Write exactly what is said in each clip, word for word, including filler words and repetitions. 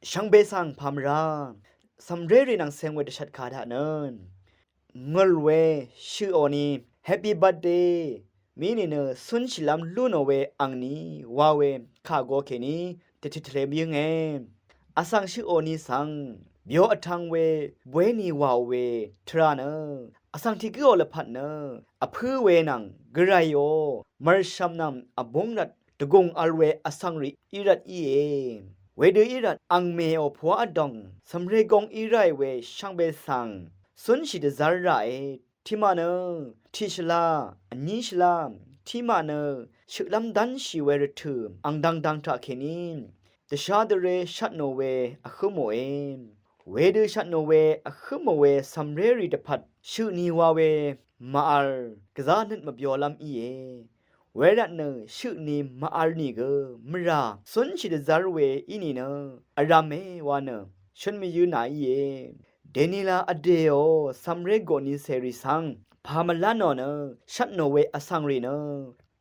Shvngbe svng pàmvrá cv̀mré rì nvng ceng we dvshvt kà daq nø ngø̀l we shøqò ni, happy birthday mí nìnø cúnshìlv́m lú nò we angni wa we kà go kèní dvtit tvle mvyǿnge. Vsvng shøqò ni svng byo vtvng we bwé ni wàò we tvrà nø vsvng tiq gǿò lvpat nø vpǿ we nvng gvrayò mv̀rshv̀m nvng vbúng rvt dvgùng vl we vsvng rì í rvt íe. Wedø í rvt angmèò pvwá vdòng cv̀mré góng í ráì we shvngbe svng cúnshì dvzv́r ràe. Tiqmaq nø tiqshvlá, vní shvlá, tiqmaq nø shøqlv́m dv́nshì we rvtø̀ ang dvngdvng taqkèní dvshá dvré shvtnò we vhǿmòe. Wedø shvtnò we vhǿmò we cv̀mré rì dvpvt shøq ni wa we màvl gvzá nøt mvbyolv́m íe. Wervtnø shøq ni màvl nìgø mvrà cúnshì dvzv́r we í nìnø vrv̄me wa nø shøn mvyǿ nà íe. Dènila vdèò cv̀mré goqni cèrì svng pà mvlá nò nø shvtnò we vsvng rì nø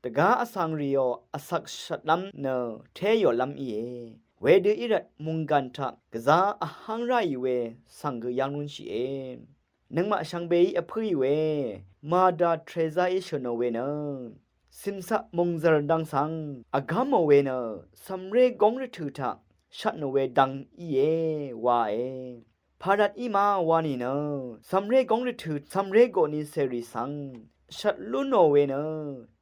dvgá vsvng rìò vsvk shvtlv́m nø té yòlv́m íe. Wedø í rvt mònggàn taq gvzá vháng ráì we svng gø yv́ng lúnshìe. Nøngmaq shvngbeí vpǿì we Mada Trezaí shø̀nò we nø cìmcaq mòngzv̀r dvng svng vgámò we nø cv̀mré góng rvtø̀ taq shvtnò we dvng íe wae. Pàrvt í ma wa nìnø cv̀mré góng rvtø̀ cv̀mré goqni cèrì svng shvt lú nò we nø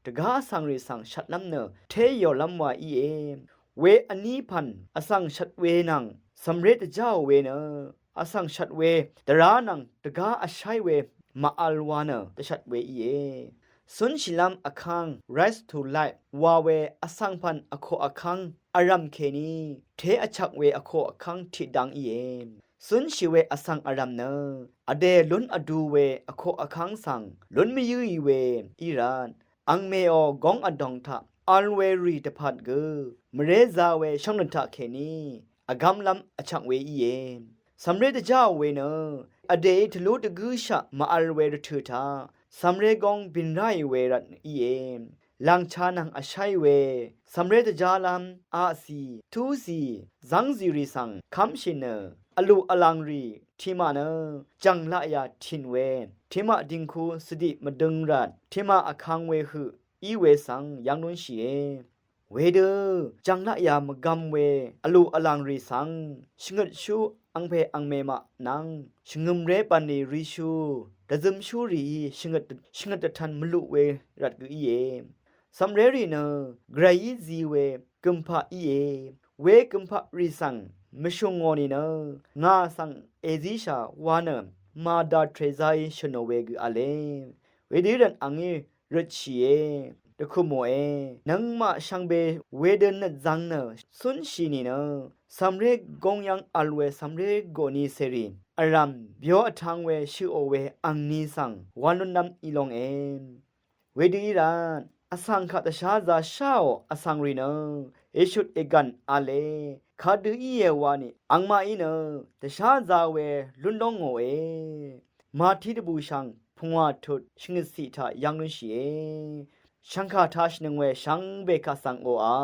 dvgá vsvng rì svng shvtlv́m nø té yòlv́m wa íe. We vní pv̀n vsvng shvt we nvng cv̀mré dvjáò we nø vsvng shvt we dvrá nvng dvgá vsháí we màvl wa nø dvshvt we íe. Cúnshìlv́m vkv́ng Rise to Life wa we vsvng pv̀n vkoq vkv́ng vrv̀m kèní té vchvk we vkoq vkv́ng tiqdvng íe. Cúnshì we vsvng vrv̀m nø vdè lún vdu we vkoq vkv́ng svng lún mvyǿì we í rvt angmèò góng vdòng taq vl we rì dvpvt gø mvrézā we shvngnøt taqkèní vgv́mlv́m vchvk we íe. Cv̀mré dvjáò we nø vdèí tvlú dvgǿshaq màvl we rvtø̀ taq cv̀mré góng bìn ráì we rvt íe. Làngcha nvng vsháì we cv̀mré dvjálv́m aqcì, túcì, zv́ngzì rì svng kv́mshì nø vlù vlàng rì tiqmaq nø jv̀ng laqyà tìn we tiqmaq dingku cvdiq mvdøng rvt tiqmaq vkang we høq í we svng yv́ng lúnshìe. Wedø jv̀ng laqyà mvgvm we vlù vlàng rì svng shvngøtshú angpè angmè maq nvng shvngø̀mré bv̀nlì rishú dvzømshú rìí shvngøt shvngøt dvtvn mvluq we rvt gø íe. Cv̀mré rì nø gvrayí zi we gø̀mpaq íe. We gø̀mpaq rì svng mvshùngò nìnø ngà svng èzíshà wa nø Mada Trezaí shø̀nò we gø v̄le. Wedø í rvt angí røtshìe, dvkø̀mòe. Nøngmaq shvngbe wedø nøt zvng nø cúnshì nìnø cv̀mré góng yv́ng vl we cv̀mré goqni cèrì vrv̀m byo vtvng we shøqò we angni svng wv̄n lúnlv́m í longe. Wedø í rvt vsvng kaq dvsházā sháò vsvng rì nø èshut ègv̀n v̄le. Kadø íe wani angmaqí nø dvsházā we lún lóngòe. Màti dvbùshv̀ng pungwà tut shvngøtciq taq yv́ng lúnshìe. Shv̀ngkà taq shvnøng we shvngbe kaq svng oqà